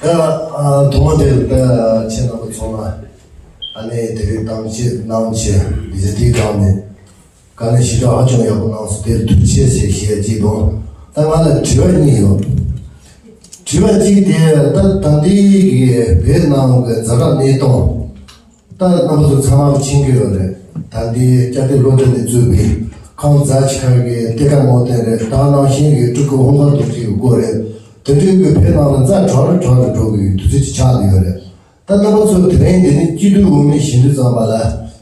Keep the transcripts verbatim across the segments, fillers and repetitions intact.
ད་ཨ་ཐོག་མ་དེར་ད་ཁྱེད་རྣམ་པ་ཚང་མ་ཨ་ནི་དེ་རིང་གཏམ་བཤད་གནང་བྱས་ལི་ཟེར་དེའི་སྒང་ནས་བཀའ་ལན་ཞེ་དྲག་ཧ་ཅང་ཡག་པོ་གནང་སོང་། དེར་ཐུགས་རྗེ་ཆེ་ཞེས་བྱས་དང་། ད་ང་ལ་དྲི་བ་གཉིས་ཡོད། དྲི་བ་གཅིག་དེ་ད་ད་ལྟའི་གི་བོད་ནང་གི་ཛ་དྲག་གནས་སྟངས། ད་རྣམ་པ་ཚོ་ཚང་མ་མཁྱེན་གྱི་ཡོད་རེད། ད་ལྟའི་སྐྱ་སྟོད་སློབ་གྲྭ་ནས་གཙོས་པའི་ཁང་ཛ་ཆི་ཁ་གི་གཏེར་ཁ་མོ་དེ་རེད། ད་ནང་བཞིན་གྱི་སྤྲུལ་སྐུ་ཧོང་ཀང་རྡོ་རྗེ་གི་སྐོར་རེད། དེ་འདྲའི་གི་བོད་ནང་ལ་ཛ་དྲག་རུ་དྲག་རུ་འགྲོ་གི་དུས་ཚོད་ཅིག་ཆགས་བསྡད་ཡོད་རེད། ད་རྣམ་པ་ཚོ་དེ་རིང་འདི་ནས་སྤྱི་འཐུས་འོས་མི་བཞེས་དུས་ཙམ་པ་ལ་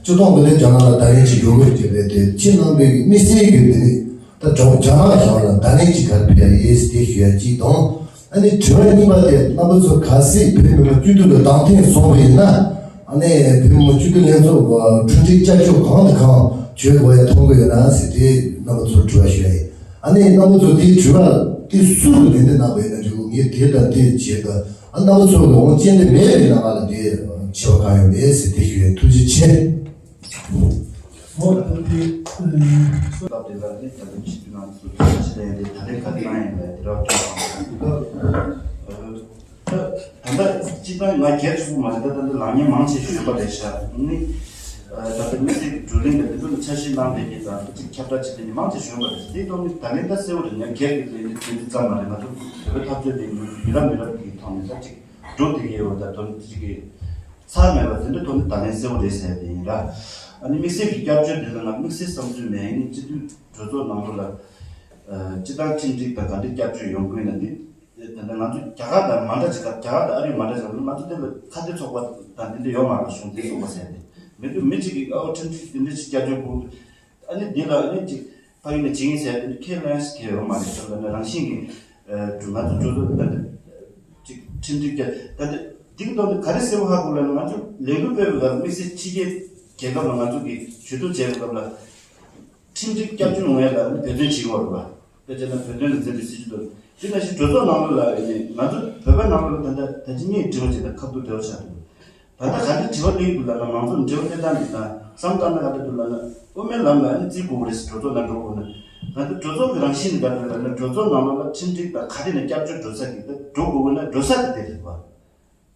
སྤྱི་བཏང་གི་ལས་རྒྱ་ནག་ལ་བརྡ་ལན་ཅིག་ཡོད་དགོས་ཀྱི་རེད་དེ། ཁྱེད་རྣམ་པའི་གི་དམིགས་བསལ་གྱི་འདི་ནས་ད་རྒྱ་རྒྱ་ནག་གཞུང་ལ་བརྡ་ལན་ཅིག་ག་རེ་ཕུལ་ཡ་ཡིན་ཟེར་དེ་ཞུ་ཡ་གཅིག་དང་། ཨ་ནི་དྲི་བ་གཉིས་པ་དེ་རྣམ་པ་ཚོ་གལ་སྲིད་བོད་མི་མང་སྤྱི་འཐུས་ལ་གདན་འཐེན་སོང་བ་ཡིན་ན། ཨ་ནི་བོད་མི་མང་སྤྱི་འཐུས་ལྷན་ཚོགས་ཀྱི་གྲུབ་འབྲས་བསྐྱར་བཅོས་གང་དང་གང་བྱེད་དགོས་ཡ་མཐོང་གི་ཡོད་ན་ཟེར་དེ་རྣམ་པ་ཚོར་དྲི་བ་ཞུ་ཡ་ཡིན། ཨ་ནི་རྣམ་པ་ཚོ་དེའི་དྲི་བ་དེ་སུ་གི་ལན་དེ་གནང་བ་ཡིན་ན་འགྲིག་གི། ངས་དེ་དང་དེ་བྱེད་དང་། ཨ་རྣམ་པ་ཚོ་གི་འོང་རྐྱེན་དེ་མེད་པའི་ནང་ལ་དེ་བྱེད་པ་གང་ཡང་མེད་ཟེར་དེ་ཞུ་ཡ་ཡིན། ཐུགས་རྗེ་ཆེ། ཧོ། ད་དེ་ཨ། སློབ་དེ་ལ་ནི་ད་དུང་ཞིབ་ཏུ་གནང་སོང་། ཞིབ་ཏུ་ཡིན་ཏེ་ད་རེས་ག་དུས་གནང་ཡིན་པ་དེ་རག་ཐུབ་པ་མ་རེད། ད་ད་ལྟ་སྤྱི་བཏང་ང་སྒེར་གཅིག་པུ་མ་རེད། ད་ད་ལྟ་ལངས་མཁན་མང་ཆེ་ཤོས་ཡོད་པ་རེད་ཤག་ནི། ད་ལྟ་དམིགས་བསལ་གྱི་བགྲོ་གླེང་དང་དེ་ཚོ་ལ་འཆར་གཞི་བླངས་པའི་གི་དང་དེ་ཅིག་ཁྱབ་བསྒྲགས་བྱེད་མཁན་མང་ཆེ་ཤོས་ཡོད་པ་རེད། དེའི་ཐོག་ནས་ད་ལན་ད་གསལ་བོ་རེད། ང་སྒེར་གྱི་ལས་འགུལ་དེ་འདི་ཙམ་མ་རེད། ང་ཚོ་བོད་པ་འཐབ་རྩོད་དེ་ཡུན་རིང་མི་རབས་མི་རབས་ཀྱི་ཐོག་ནས་ད་ཅིག་འགྲོ་བསྡད་ཀྱི་ཡོད་པ་དང་། དོན་དེ་ཅིག་གི་ཚར་མེད་པ་དེ་འདྲ་ཐོག་ནས་ད་ལན་གསལ་བོ་རེད་ཟེར་ཡ་དེ་ཡིན་ར། ཨ་ནི་དམིགས་བསལ་གྱི་བསྐྱར་བཅོས་དེ་ལ་ང་དམིགས་བསལ་བསམ་ཚུལ་མེད། ཡིན་ནའི་སྤྱི་འཐུས་གྲོས་ཚོགས་ནང་ལོགས་ལ་ཨ་སྤྱི་བཏང་ཁྲིམས་སྒྲིག་དང་ག་འདྲའི་བསྐྱར་བཅོས་ཡོང་དགོས་ན་འདི། ད་ལྟ་ང་ཚོ་རྒྱ་གར་དང་མ་འདྲ་ཅིག་ག་རྒྱ་གར་དང་ཨ་རི་མ་འདྲ་ཅིག་ལ་ང་ཚོ་འདི་ལ་ཁ་གཏད་ཚོགས་པ་དང་འདི་འདྲ་ཡོད་མ་རེད། གཞུང་འཛིན་ཚོགས་པ་ཟེར་ནས་མི་འདུག་མི་གཅིག་གིས་ཨོ་ཁྲིམས་སྒྲིག་འདི་འདྲ་ཅིག་བསྐྱར་བཅོས་དགོས། ཨ་ནི་འདི་ལ་ཨ་ནི་ཅིག་ཕ་གི་ནས་བྱེད་ངེས་ཟེར་དེ་འདྲ་ཁས་ལེན་ཡ་ཞིག་གང་ཡང་ཡོད་མ་རེད། ད་ལྟ་རང་བཞིན་གྱིས་ཨ་ང་ཚོ་གྲོས་ཚོགས་ད་ལྟ་ཅིག་ཁྲིམས་སྒྲིག་བསྐྱར་ད་ལྟ་འདི་གི་ཐོག་ནས་ག་རེ་གསལ་པོ་ཧ་གོ་ལབ་ན། ང་ཚོ་ལས་འགུལ་སྤེལ་བའི་སྐབས་དམིགས་བསལ་ཕྱི་རྒྱལ་རྒྱལ་ཁབ་ལ་ང་ཚོ་གིས་ཇུས་གཏོགས་བྱས་པའི་སྐབས་ལ། ཁྲིམས་སྒྲིག་བསྐྱར་བཅོས་ཡོང་ཡ་ལ་ནི་བོད་དོན་བྱེད་དགོས་རེད་པ། དཔེ་བྱས་ན་བོད་དོན་ལ་འཛིན་པའི་སྲིད་ཇུས་དང་། དེ་ནང་བཞིན་གྲོས་ཚོགས་ནང་ལོགས་ལ་ཡིན་ནའི་ང་ཚོ་བོད་པའི་ནང་ལོགས་ལ་ད་ལྟ་ད་ཅི་སྙིང་དྲི་བ་ཅིག་དང་ཁ་ཐུག་འབྲེལ་བ་ཆགས་འདུག་ད་ལྟ་ག་འདྲ་དྲི་བ་སླེབས་འདུག་ལབ་ན། མང་གཙོ་འབྲེལ་བ་གནས་སྟངས་འདི་དང་བསམ་བཏང་ན་ག་འདྲ་འདུག་ལབ་ན། དབུ་མའི་ལམ་ལ་ནི་བརྩི་དགོས་རེད་ཟེར། གྲོས་ཚོགས་ནང་འགྲོ་དགོས་ན། ད་ལྟ་གྲོས་ཚོགས་ཀྱི་རང་བཞིན་ནི་ག་འདྲ་ལབ་ན། གྲོས་ཚོགས་ནང་ལོགས་ལ་ཁྲིམས་སྒྲིག་དང་ག་རེ་ནས་བསྐྱར་བཅོས་འགྲོ་ས་གི་ད་འགྲོ་དགོས་ན་འགྲོ་ས་དེ་དེ་རེད་པ།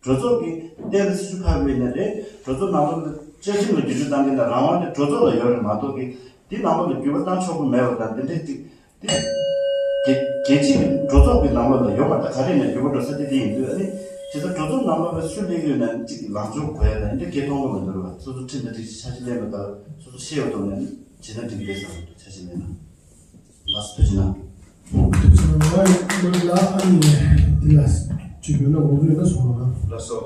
གྲོས་ཚོགས་ཀྱིས་གཏན་ལ་སྲིད་ཇུས་ཕབ་པ་ཡིན་ན་རེད། གྲོས་ཚོགས་ནང་ལོགས་ལ་བཅའ་ཁྲིམས་ལ་བསྒྱུར་བཅོས་གཏང་མཁན་དང་རང་དབང་དེ་གྲོས་ཚོགས་ལ་ཡོད་རེད་མ་གཏོགས་ཀྱི་དེ་ནང་ལོགས་ལ་བསྒྱུར་བ་གཏང་ཆོག་གི་མེད་པ་དང་། དེ་འདྲའི་ཅིག་དེ་རྒྱལ་རྒྱལ་སྤྱིའི་གྲོས་ཚོགས་ཀྱི་ནང་ལོགས་ལ་ཡོད་མ་རེད། ད་ག་རེ་ནས་བསྒྱུར་བ་འགྲོ་ས་དེ་དེ་ཡིན་དུས། ཨ་ནི་བྱས་ཙང་གྲོས་ཚོགས་ནང་ལོགས་ལ་སུ་སླེབས་ཡོད་ན་ཅིག་ལངས་ཕྱོགས་གོ་ཡ་དང་འདི་འདྲ་སྐད་གཏོང་གི་མི་འདུག་རེད་པ། སོ་སོ་ཁྲིམས་དང་སྒྲིག་གཞི་འཆར་གཞི་ལེན་པ་དང་སོ་སོ་ཤེས་པ་ཐོག་ནས་བྱས་ན་འགྲིག་གི་རེད་བསམ་གྱི་འདུག་འཆར་གཞི་ལེན་ན། ལགས་སོ། ཐུགས་རྗེ་གནང་། ཐུགས་རྗེ་གནང་། ཨ་ནི་འདི་ལ་ཅིག་ཡོད་ན་འོས་བསྡུ་ཡོད་ན་གསུངས་རོགས་གནང་། ལགས་སོ།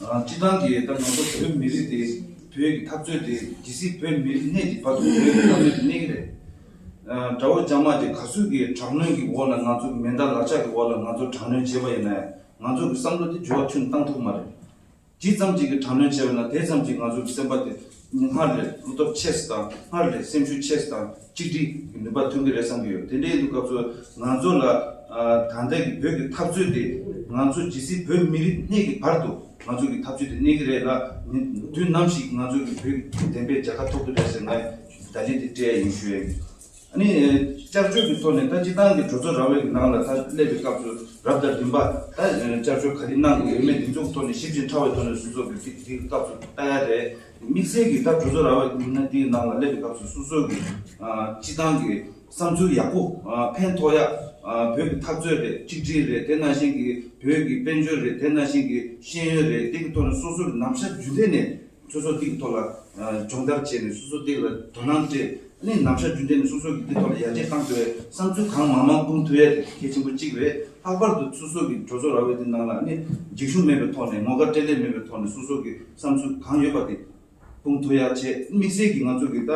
ཨ་སྤྱི་བཏང་གི་ད་ང་ཚོ་བོད་མི་རིགས་དེ་བོད་ཀྱི་འཐབ་རྩོད་དེ་ཇི་སྲིད་བོད་མི་རིགས་གནས་ཀྱི་བར་དུ་བོད་ཀྱི་འཐབ་རྩོད་དེ་གནས་ཀྱི་རེད། ཨ་དགྲ་བོ་རྒྱ་དམར་དེ་ག་ཚོད་ཀྱི་དྲག་གནོན་གྱི་འོག་ལ་ང་ཚོ་མེ་མདའ་ལག་ལྕགས་ཀྱི་འོག་ལ་ང་ཚོ་དྲག་གནོན་བྱས་པ་ཡིན་ན་ཡང་ང་ཚོ་གི་བསམ་བློ་དེ་འགྱུར་བ་ཁྱོན་བཏང་ཐུབ་མ་རེད། ཇི་ཙམ་ཅིག་གིས་དྲག་གནོན་བྱས་པ་ན་དེ་ཙམ་ཅིག་ང་ཚོ་གི་སེམས་པ་དེ་སྔར་ལས་བློ་སྟོབས་ཆེ་ཙམ་དང་སྔར་ལས་སེམས་ཤུགས་ཆེ་ཙམ་དང་གཅིག་སྒྲིལ་གྱི་ནུས་པ་ཐོན་གྱི་རེད་བསམ་གྱི་ཡོད། དེ་འདྲའི་དུས་སྐབས་སུ་ང་ཚོ་ལ་ཨ་ད་ལྟ་གི་བོད་ཀྱི་འཐབ་རྩོད་དེ་ང་ཚོ་ཇི་སྲིད་བོད་མི་རིགས་གནས་ཀྱི་བར་དུ་ང་ཚོ་གི་འཐབ་རྩོད་དེ་གནས་ཀྱི་རེད་ལ། དུས་ནམ་ཞིག་ང་ཚོ་གི་བོད་ཀྱི་བདེན་པའི་རྒྱལ་ཁ་ཐོབ་ཀྱི་རེད་ཟེར་ངས་བརྡ་ལན་དེ་སྤྲད་ཡ་ཡིན་ཞུ་ཡ་ཡིན། ཨ་ནི་བསྐྱར་བཅོས་ཀྱི་ཐོག་ནས་ད་སྤྱི་བཏང་གི་གྲོས་ཚོགས་ར་བའི་ནང་ལ་ད་སླེབས་པའི་སྐབས་སུ་རབ་དང་རིམ་པ་ད་བསྐྱར་བཅོས་ག་རེ་གནང་དགོས་ཡོད་མེད་འདི་ཚོ་གི་ཐོག་ནས་ཞིབ་ཅིང་ཕྲ་བའི་ཐོག་ནས་སོ་སོ་གི་དེ་དེའི་སྐབས་སུ་ལྟ་ཡ་རེད། དམིགས་བསལ་གྱི་ད་གྲོས་ཚོགས་ར་བ་ཡིན་ན་དེའི་ནང་ལ་སླེབས་པའི་སྐབས་སུ་སོ་སོ་གི་ཨ་སྤྱི་བཏང་གི་བསམ་ཚུལ་ཡག་པོ་ཨ་ཕན་ཐོགས་ཡ། ཨ་བོད་ཀྱི་འཐབ་རྩོད་རེད། གཅིག་སྒྲིལ་རེད། དེ་ནང་བཞིན་གྱི་བོད་ཀྱི་དཔལ་འབྱོར་རེད། དེ་ནང་བཞིན་གྱི་ཤེས་ཡོན་རེད། དེ་གི་ཐོག་ནས་སོ་སོ་གི་ནམ་ཞག་རྒྱུན་ལྡན་ནས་སོ་སོ་དེ་གི་ཐོག་ལ་ཨ་སྦྱོང་བརྡར་བྱས་ནས་སོ་སོ་དེ་ལ་དོ་སྣང་སྤྲད། ཨ་ནི་ནམ་ཞག་རྒྱུན་ལྡན་ནས་སོ་སོ་གི་དེ་ཐོག་ལ་ཡར་རྒྱས་གཏང་ཐུབ་ཡ། བསམ་ཚུལ་གང་མང་མང་སྤུངས་ཐུབ་ཡ་དེ་གལ་ཆེན་པོ་གཅིག་རེད། ལྷག་པར་དུ་སོ་སོ་གི་གྲོས་ཚོགས་ར་བའི་དེ་ནང་ལ་ཨ་ནི་འཇིགས་ཞུམ་མེད་པའི་ཐོག་ནས་ངོ་དགའ་སྤྲེལ་ལད་མེད་པའི་ཐོག་ནས་སོ་སོ་གི་བསམ་ཚུལ་གང་ཡོད་པ་དེ་སྤུངས་ཐུབ་ཡ་བྱས། དམིགས་བསལ་གྱི་ང་ཚོ་གི་ད་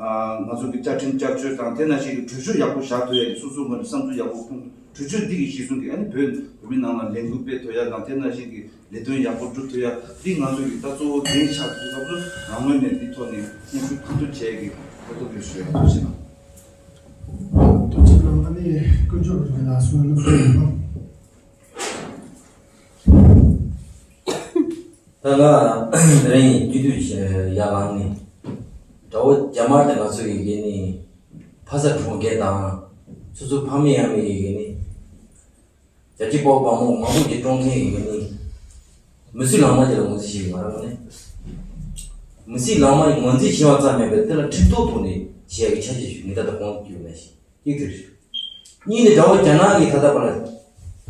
ཨ་ང་ཚོ་གི་བཅའ་ཁྲིམས་བསྐྱར་བཅོས་དང་དེ་ནང་བཞིན་གྱི་གྲོས་ཆོད་ཡག་པོ་བཞག་ཐུབ་ཡ་གི་སོ་སོའི་ངོས་ནས་བསམ་ཚུལ་ཡག་པོ་སྤུངས། གྲོས་ཆོད་འདི་གི་གཞི་བཟུང་གིས་ཨ་ནི་བོད་བོད་མི་ནང་ལ་ལས་འགུལ་སྤེལ་ཐུབ་ཡ་དང་དེ་ནང་བཞིན་གྱི་ལས་དོན་ཡག་པོ་སྒྲུབ་ཐུབ་ཡ་འདི་ང་ཚོ་གི་ད་གཙོ་བོ་འགན་ཆགས་ཀྱི་སྐབས་སུ་རང་ངོས་ནས་འདི་ཐོག་ནས་སྙན་ཞུ་གང་ཐུབ་བྱས་ཀྱི་གོ་རྟོགས་ཡོད་ཞུ་ཡ། ཐུགས་རྗེ་གནང་། ཐུགས་རྗེ་གནང་། ཨ་ནི་དཀོན་མཆོག་རིན་པོ་ཆེ་ལ་གསུང་གནང་ཞུ་ཡིན་ནོ། ད་ང་དེ་རིང་སྤྱི་འཐུས་ཡར་ལངས་ནས་དགྲ་བོ་རྒྱ་དམར་དེ་ང་ཚོ་ཡི་གེ་ནི་ཕ་ས་གྲོང་ཁྱེར་དང་སོ་སོ་ཕ་མེས་ཡང་མེས་ཡི་གེ་ནི། རྒྱལ་གཅེས་དཔའ་བོ་དཔའ་མོ་མང་པོ་ཞིག་བཀྲོངས་མཁན་ཡིན་ནི། མི་སེར་ལག་དམར་ཅིག་ལ་ངོས་འཛིན་བྱེད་ཡོད་མ་རེད་ནི། མི་སེར་ལག་དམར་ཡིས་ངོས་འཛིན་བྱས་པ་ཙམ་མིན་པར་དེ་ལ་ཁྲིམས་ཐོག་ཐོག་ནས་བྱེད་ཡག་གི་ཆ་རྐྱེན་ཞིག་ངས་ད་ལྟ་གོང་དུ་བརྗོད་ནང་བཞིན་གཅིག་དེ་རེད། གཉིས་ནི་དགྲ་བོ་རྒྱ་ནག་གིས་ད་ལྟ་བར་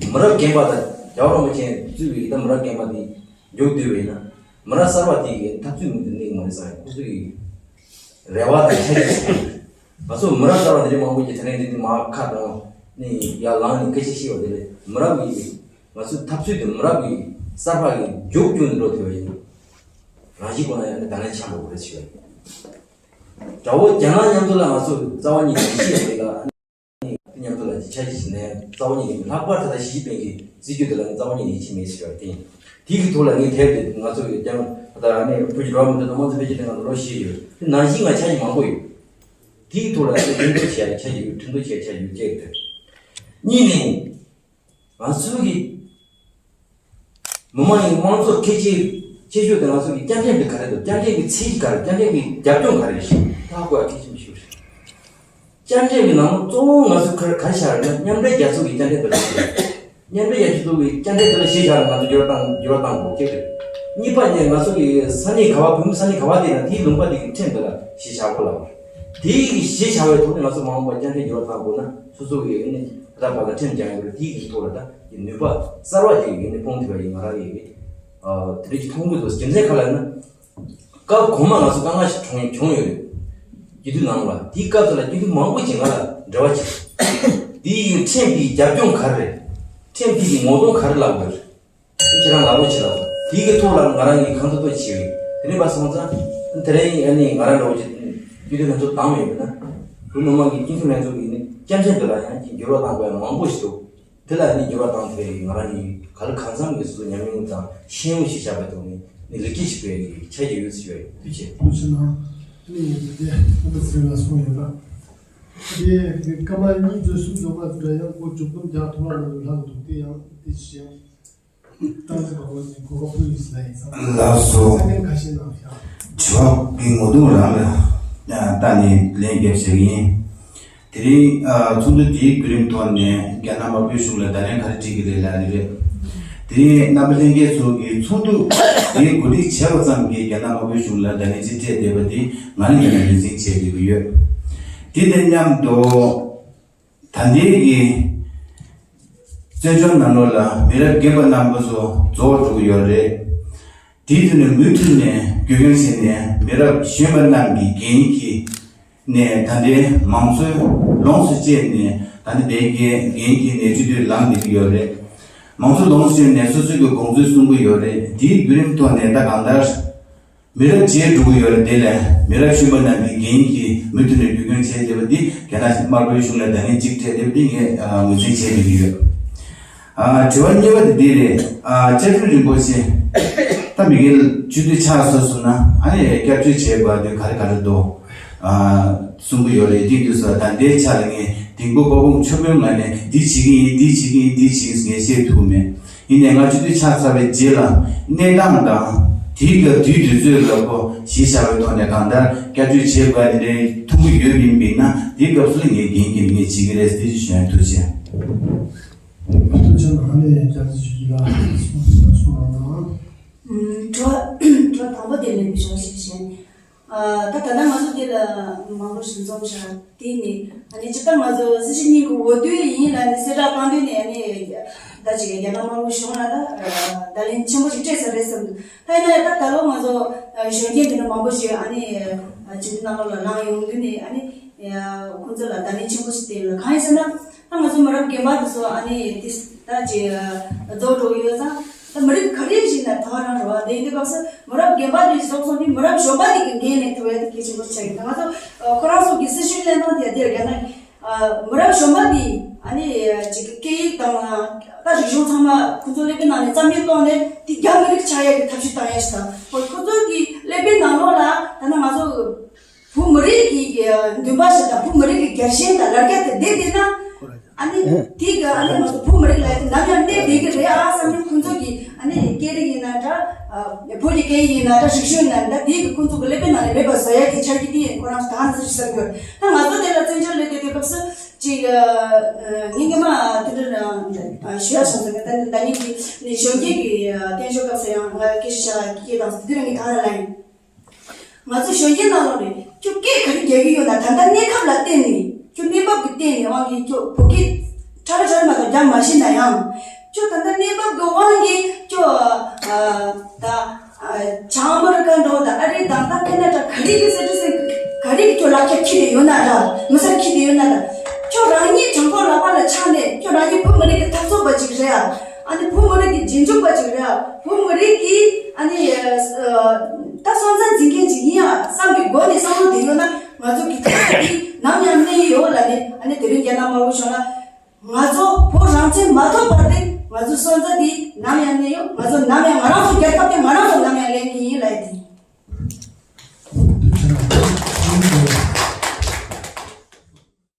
མི་རབས་རྒན་པ་དང་རྒྱལ་བ་རིན་པོ་ཆེ་གཙོས་པའི་ད་མི་རབས་རྒན་པ་དེ་མཇུག་བསྡུས་པ་ཡིན་ན། མི་རབས་གསར་པ་དེ་གི་འཐབ་རྩོད་མུ་མཐུད་གནས་ཀྱི་མ་རེད་བསམ་ཡང་ཁོ་ཚོ་གི་རེ་བ་དང་འཆར་གཞི་ཞིག་ཡོད་རེད། ང་ཚོ་མི་རབས་གསར་པ་དེ་འདྲའི་མང་པོ་ཞིག་དེ་རིང་འདི་ནས་མར་ཁ་གྲོང་ནས་ཡར་ལངས་ནས་སྐད་ཆ་བཤད་པ་དེ་ལས་མི་རབས་ཀྱི་ང་ཚོའི་འཐབ་རྩོད་དེ་མི་རབས་ཀྱི་གསར་པ་གི་མཇུག་རྒྱུག་ནས་འགྲོ་ཐུབ་པ་ཡིན། རང་བཞིན་ཁོ་ན་ཡང་ནི་ད་ནས་ཆགས་འགྲོ་གི་རེད་ཞུ་བ་ཡིན། དགྲ་བོ་རྒྱ་ནག་མཉམ་དུ་ལ་ང་ཚོ་རྩ་བ་ཉིད་ནས་ཡིད་ཆེས་ཡོད་ལ། དེ་མཉམ་དུ་ལ་ཆ་ཞིག་ནས་རྩ་བ་ཉིད་ནས་ལྷག་པར་ད་ལྟ་ཞི་ཅིན་ཕིང་གི་སྲིད་ཇུས་དེ་ལ་རྩ་བ་ཉིད་ནས་ཡིད་ཆེས་མེད་ཟེར་བ་དེ་ཡིན། དེ་གི་ཐོག་ལ་ངས་དེབ་དེ་ང་ཚོ་ཡོད་ཀྱང་ད་ལྟ་ནས་བོད་ཀྱི་འགྲོ་བ་མི་འདུག་དང་དམངས་གཙོ་འཕེལ་རྒྱས་ལས་ཁང་དུ་ལོ་བཞི་ཡོད། དེ་ནང་བཞིན་ང་ཆ་ཞིག་མང་པོ་ཡོད། དེ་གི་ཐོག་ལ་ངས་ཁྲིམས་གཏུག་བྱས་ཡ་ཆ་ཞིག་ཡོད། ཁྲིམས་གཏུག་བྱས་ཡ་ཆ་ཞིག་ཡོད་ཅེས་དེ། གཉིས་ནས། ང་ཚོའི་གི་མི་མང་ཡི་དམངས་གཙོ་གལ་ཆེ་ཆེ་ཤོས་དེ་ང་ཚོའི་གི་བཅའ་ཁྲིམས་དེ་ག་རེ་འདུག་བཅའ་ཁྲིམས་ཀྱི་ཚད་གཞི་ག་རེ། བཅའ་ཁྲིམས་ཀྱི་རྒྱབ་ལྗོངས་ག་རེ་རེད་ཞེས་ཧ་གོ་ཡ་གལ་ཆེན་པོ་ཞིག་རེད། བཅའ་ཁྲིམས་ཀྱི་ནང་གཙོ་བོ་ང་ཚོ་ག་རེ་ག་རེ་བཞག་རེད་ན། མཉམ་འབྲེལ་རྒྱལ་ཚོགས་ཀྱི་བཅའ་ཁྲིམས་དེ་ལ་བཞག་རེད། མཉམ་འབྲེལ་རྒྱལ་ཚོགས་ཀྱི་བཅའ་ཁྲིམས་དེ་ལ་གཞི་བཞག་ནས་ང་ཚོ་འགྱུར་བ་བཏང་འགྱུར་བ་བཏང་དགོས་གལ་ཆེ་རེད། གཉིས་པ་ནི་ང་ཚོ་གི་ས་གནས་ག་བ་བོད་མི་ས་གནས་ག་བ་དེ་ན་དེའི་ལུང་པ་དེ་གི་ཁྲིམས་དེ་ལ་གཞི་བཞག་དགོས་ལ། དེའི་གཞི་བཞག་པའི་ཐོག་ནས་ང་ཚོ་མ་འོངས་པར་བཅའ་ཁྲིམས་འགྱུར་བ་བཏང་དགོས་ན་སོ་སོ་གི་ཨ་ནི་ད་ལྟ་བར་ལ་ཁྲིམས་སྦྱང་ཡོད་རེད། དེའི་གཞི་ཐོག་ལ་ད་ཀྱི་ནུས་པ་གསར་བ་ཅིག་ཡིན་ནི་སྤུངས་ཐུབ་པ་ཡིན། ང་རང་གི་ཨ་དེ་འདྲ་ཞིག་མཐོང་གི་འདུག་རྒྱུ་མཚན་ག་ལ་ཡིན་ན། སྐབས་གོང་མ་ང་ཚོ་དཀའ་ངལ་ཞིག་བྱུང་བྱུང་ཡོད་རེད། སྤྱི་འཐུས་ནང་ལ་དེའི་སྐབས་དེ་ལ་སྤྱི་འཐུས་མང་པོ་ཞིག་ང་ལ་འབྲེལ་བ་བྱས། དེའི་ཁྲིམས་དེའི་རྒྱབ་ལྗོངས་ག་རེ་རེད། ཁྲིམས་དེ་གི་ངོ་གདོང་ག་རེ་ལབ་དགོས་རེད། ཁྱེད་རང་ལབ་རོགས་བྱེད་ལབ། དེའི་གི་ཐོག་ལ་ང་རང་གིས་གང་ཐུབ་ཐུབ་བྱས་ཡོད། དེ་ནས་ཕར་སོང་ཙང་དེ་རིང་ཨ་ནི་ང་རང་འདྲ་བོ་ཅིག་སྤྱི་འཐུས་ལྷན་ཚོགས་བདམས་ཡོད་པ་ན། བོད་མི་མང་གི་སྤྱི་འཐུས་ལྷན་ཚོགས་ཀྱི་ནི་བཅའ་ཁྲིམས་དེ་ལ་ཡང་ཅིག་འགྱུར་བ་བཏང་དགོས་ཡ་མང་པོ་ཞིག་འདུག་དེ་ལ་ནི་འགྱུར་བ་བཏང་ཐུབ་པའི་ང་རང་གིས་ག་ལ་གང་འཚམ་གྱི་སོ་སོ་ཉམས་མྱོང་དང་ཤེས་ཡོན་ཞིག་བཞག་པའི་ཐོག་ནས་ནི་ལེགས་སྐྱེས་ཤིག་སྤེལ་གྱི་ཆ་རྒྱུས་ཡོད་ཟེར་བའི་ཐུགས་རྗེ་ཆེ། ཐུགས་རྗེ་གནང་། ནི་ཡིན་དེ་ཨ་མ་ཚེ་རིང་ལ་གསུངས་ཡོད་ན། དེ་སྐར་མ་གཉིས་བརྗོད་གསུམ་བརྗོད་པ་འདྲ་ཡང་སྒོ་བཅུ་བདུན་བརྒྱ་ཐོག་ལ་ལ་ལྷག་འདུག་དེ་ཡང་དེ་ཞིག་ཡང་། ཏང་ཙེ་གོ་གོ་ནི་གོ་གོ་པུ་ལིས་ལ་ཡིན་ཙང་། ལགས་སོ། ས་གནས་ཁ་ཤས་ནང་བཞག་དྲི་བ་གི་ངོ་གདོང་རང་ལ་ལྟ་ནས་ལན་རྒྱབ་བྱེད་ཀྱི་ཡིན། དེ་རིང་ཨ་ཚོགས་འདུ་དེའི་བརྒྱུད་རིམ་ཐོག་ནས་རྒྱ་ནག་དམར་པོའི་གཞུང་ལ་བརྡ་ལན་ག་རེ་སྤྲད་ཀྱི་རེད་ལབ་ནི་རེད། དེ་རིང་རྣམ་པ་ལྷན་རྒྱས་ཚོ་གིས་ཚོགས་འདུ་དེ་གོ་སྒྲིག་བྱས་པ་ཙམ་གྱིས་རྒྱ་ནག་དམར་པོའི་གཞུང་ལ་བརྡ་ལན་ཅིག་སྤྲད་བསྡད་པ་དེ་ང་ནི་ཡིན་ན་ངོས་འཛིན་བྱས་བསྡད་ཀྱི་ཡོད། དེ་དང་མཉམ་དུ། ད་ལྟའི་གི་བཙན་བྱོལ་ནང་ལོགས་ལ་མི་རབས་རྒན་པ་རྣམ་པ་ཚོ་རྫོགས་འགྲོ་གི་ཡོད་རེད། དེའི་དོན་ནས་མུ་མཐུད་ནས་རྒྱུས་ལོན་བྱས་ནས་མི་རབས་གཞོན་པ་རྣམས་ཀྱི་འགན་གྱི་ནས་ད་ལྟའི་མང་གཙོའི་ལོངས་སུ་སྤྱད་ནས་ད་ལྟ་དེའི་འགན་གྱི་ནས་སྤྱི་འཐུས་ལངས་བསྡད་ཀྱི་ཡོད་རེད། མང་གཙོ་ལོངས་སུ་སྤྱད་ནས་སོ་སོའི་གི་དགོངས་ཚུལ་གསུང་གི་ཡོད་རེད། དེའི་བརྒྱུད་རིམ་ཐོག་ནས་ད་གང་ལྟར། མི་རབས་བརྗེ་འགྲོ་གི་ཡོད་རེད། དེ་ལས་མི་རབས་གཞོན་པ་རྣམས་ཀྱི་འགན་གྱིས་མུ་མཐུད་ནས་རྒྱུས་ལོན་བྱས་བསྡད་པ་འདི་རྒྱ་ནག་དམར་པོའི་གཞུང་ལ་བརྡ་ལན་གཅིག་སྤྲད་བསྡད་པ་འདི་ངས་ཨ་ངོས་འཛིན་བྱས་བསྡད་ཀྱི་ཡོད། ཨ་དྲི་བ་གཉིས་པ་དེ་འདི་རེད། ཨ་བཅའ་ཁྲིམས་རིན་པོ་ཆེ་ད་མི་སྒེར་སྤྱི་འཐུས་ཆགས་ཚར་སོང་ན་ཨ་ནི་བསྐྱར་བཅོས་བྱེད་དགོས་དོན་ག་རེ་ག་རེ་འདུག་ཨ་གསུང་གི་ཡོད་རེད། དེ་དུས་སུ་ད་ལྟའི་ཆ་ལ་ངས་དིང་པོ་དཔའ་བོ་ཆོ་མོའི་ངང་ནས་འདི་བྱེད་ཀྱི་ཡིན། འདི་བྱེད་ཀྱི་ཡིན། འདི་བྱེད་ཀྱི་ཡིན་ངས་བཤད་ཐུབ་མེད། ཡིན་ནའི་ང་སྤྱི་འཐུས་ཆགས་ཚར་བའི་རྗེས་ལ་གནས་སྟངས་དང་དེའི་སྐབས་དུས་དུས་ཚོད་ལ་ཁོ་གཞི་བཞག་པའི་ཐོག་ནས་གང་ལྟར་བསྐྱར་བཅོས་བྱེད་དགོས་དེ་འདྲའི་ཐུགས་ཁུར་ཡོད་པ་ཡིན་པས་ན་དེའི་སྐབས་སུ་ངས་འགན་འཁྱེར་ངས་བྱེད་ཀྱི་རེད་ཟེར་ཞུ་ཡ། ཐུགས་རྗེ་ཆེ། ཐུགས་རྗེ་ཆེ། ཨ་ནི་བསྐྱར་ཞུ་རྒྱུ་ལ་གསུང་གསུང་རོགས་གནང་། ཨུམ། དྲི་བ་དྲི་བ་དང་པོ་དེ་ལེན་པའི་ཞོགས་ཞེས་བཤད། ཨ་ད་ད་ལྟ་ང་ཚོ་འདི་ལ་མང་པོ་ཞིག་འཛོམས་ཤག་དེ་ནི་ཨ་ནི་སྤྱིར་བཏང་ང་ཚོ་སྲིད་སྤྱི་གཉིས་ཀྱི་འོས་བསྡུ་ཡིན་ལ་ནི་གསལ་བསྒྲགས་བཏང་དུས་ནས་ཨ་ནི་ད་ཅིག་རྒྱ་ནག་དམར་པོ་གཞུང་ལ་ད་བརྡ་ལན་ཆེན་པོ་ཞིག་སྤྲད་ས་རེད་བསམ་འདུག་ད་ཡིན་ན་ད་ད་ལོ་ང་ཚོ་གཞོན་སྐྱེས་འདི་འདྲ་མང་པོ་ཞིག་ཨ་ནི་སྤྱི་འཐུས་ནང་ལོགས་ལ་ལངས་ཡོང་དུས་ནས་ཨ་ནི་ཁོང་ཚོ་ལ་བརྡ་ལན་ཆེན་པོ་ཞིག་སྤྲད་ཡོད། གང་ཡིན་ཟེར་ན། ད་ང་ཚོ་མི་རབས་རྒན་པ་དེ་ཚོ་ཨ་ནི་དེ་ད་ཅིག་རྫོགས་འགྲོ་གི་ཡོད་ཙང་། ད་མི་རིགས་ག་རེ་ཞིག་ན་ཐོག་རང་རེད་བ། དེ་ཡིན་དུས་སྐབས་སུ་མི་རབས་རྒན་པ་དེ་རྫོགས་སོང་དུས་མི་རབས་གཞོན་པ་དེ་གི་འགན་ལེན་ཐུབ་ཡ་དེ་གལ་ཆེན་པོ་ཆགས་ཡོད། ད་ང་ཚོ་ཁོ་རང་ཚོ་གི་སྲིད་ཇུས་ལེན་སྟངས་དེ་དེར་རྒྱ་ནག་མི་རབས་གཞོན་པ་དེ་ཨ་ནི་ཅིག་སྐད་ཡིག་དང་ད་རིག་གཞུང་ཚང་མ་ཁོ་ཚོ་ཀླད་པའི་ནང་ནས་རྩ་མེད་གཏོང་ནས་དེ་རྒྱ་མི་རིགས་ཆགས་ཡ་གི་ཐབས་ཤེས་བཏང་ཡ་ཞིག་དང་། ཁོ་ཁོ་ཚོ་གི་ཀླད་པའི་ནང་ལོགས་ལ་ད་ནི་ང་ཚོ་བོད་མི་རིགས་ཀྱི་འདུན་པ་ཞིག་དང་བོད་མི་རིགས་ཀྱི་རྒྱལ་ཞེན་དང་ལ་རྒྱ་དེ་བསྡད་བསྡད་ན། ཨ་ནི་དེ་གི་ཨ་ནི་ང་ཚོ་བོད་མི་རིགས་ལ་ནམ་ཡང་གནས་བསྡད་ཀྱི་རེད་ཨ་བསམ་ནས་ཁོང་ཚོ་གི་ཨ་ནི་སྐད་རིགས་ཡིན་ན་འདྲ། བོད་ཀྱི་སྐད་ཡིག་ཡིན་ན་འདྲ། རིག་གཞུང་ཡིན་ན་འདྲ། དེ་གི་ཁོང་ཚོ་གི་ཀླད་པའི་ནང་ནས་མེད་པ་བཟོ་ཡ་གི་འཆར་གཞི་དེ་ཁོ་རང་ཚོ་ད་ནས་བཟུང་བསམ་གྱི་ཡོད། ད་ང་ཚོ་དེ་ལ་བཙན་བྱོལ་ལ་བསྡད་དུས་སྐབས་སུ། ཅིག་ཨ། ངས་སྔོན་མ་དེ་འདྲ་ཞུ་ཡག་བྱུང་སོང་། ད་ད་ཉིད་ཀྱི་ནི་གཞོན་སྐྱེས་ཀྱི་ཨ། བསྟན་བཅོས་སྐབས་སུ་ཡང་ང་སྐད་ཆ་བཤད་སྐད་དང་དེ་དུས་ངས་ད་ལ་ལན། ང་ཚོ་གཞོན་སྐྱེས་ནང་ལོགས་ནས་ཁྱོད་སྐད་ག་རེ་རྒྱག་གི་ཡོད་ན། ད་ལྟ་གནས་སྐབས་ལ་བརྟེན་ནས་ཁྱོད་གནས་བབ་ཀྱི་སྟེང་ནས་དབང་གིས་ཁྱོད་བོད་སྐད་ཁྲ་ལ་ཁྲ་ལ་མ་གཏོགས་རྒྱག་མ་ཤེས་ན་ཡང་། ཁྱོད་ད་ལྟ་གནས་བབ་ཀྱི་དབང་གིས་ཁྱོད་ཨ། ད་ཨ། བྱང་ཨ་མི་རི་ཀ་འགྲོ་དང་ཨ་རི་དང་ད་ཁེ་ན་ཌ་ག་རེ་གི་སི་ཊི་ཟན་ག་རེ་གི་ཁྱོད་ལག་ཁྱེར་འཁྱེར་ཏེ་ཡོད་ན་འདྲ། མི་སེར་འཁྱེར་ཏེ་ཡོད་ན་འདྲ། ཁྱོད་རང་ཉིད་བྲང་ཁོག་ལག་པ་ལ་ཆགས་ནས་ཁྱོད་རང་ཉིད་བོད་མི་རིགས་ཀྱི་འཐབ་རྩོད་པ་ཅིག་རེད་ཨ། ཨ་ནི་བོད་མི་རིགས་ཀྱི་རྗེས་འཇུག་པ་ཅིག་རེད་ཨ། བོད་མི་རིགས་ཀྱི་ཨ་ནི་ཨ། ད་སོན་རྩ་འཛིན་མཁན་ཅིག་ཡིན་ཡ་བསམ་པའི་སྒོ་ནས་བསམ་བློ་དེ་ཡོད་ན། ང་ཚོ་གི་ཐོག་འདི་ནམ་ཡང་གནས་ཡོད་ལ་ནི། ཨ་ནི་དེ་རིང་རྒྱལ་ནང་མ་བུ་བྱུང་ན། ང་ཚོ་བོད་རང་བཙན་མ་ཐོབ་བར་དུ་ང་ཚོ་སོན་རྩ་འདི་ནམ་ཡང་གནས་ཡོད། ང་ཚོ་ནམ་ཡང་ང་རང་ཚོ་རྒྱལ་ཁབ་དེ་ང་རང་ཚོ་ནམ་ཡང་ལེན་གྱི་ཡིན་ལབ་ཡ་དེ།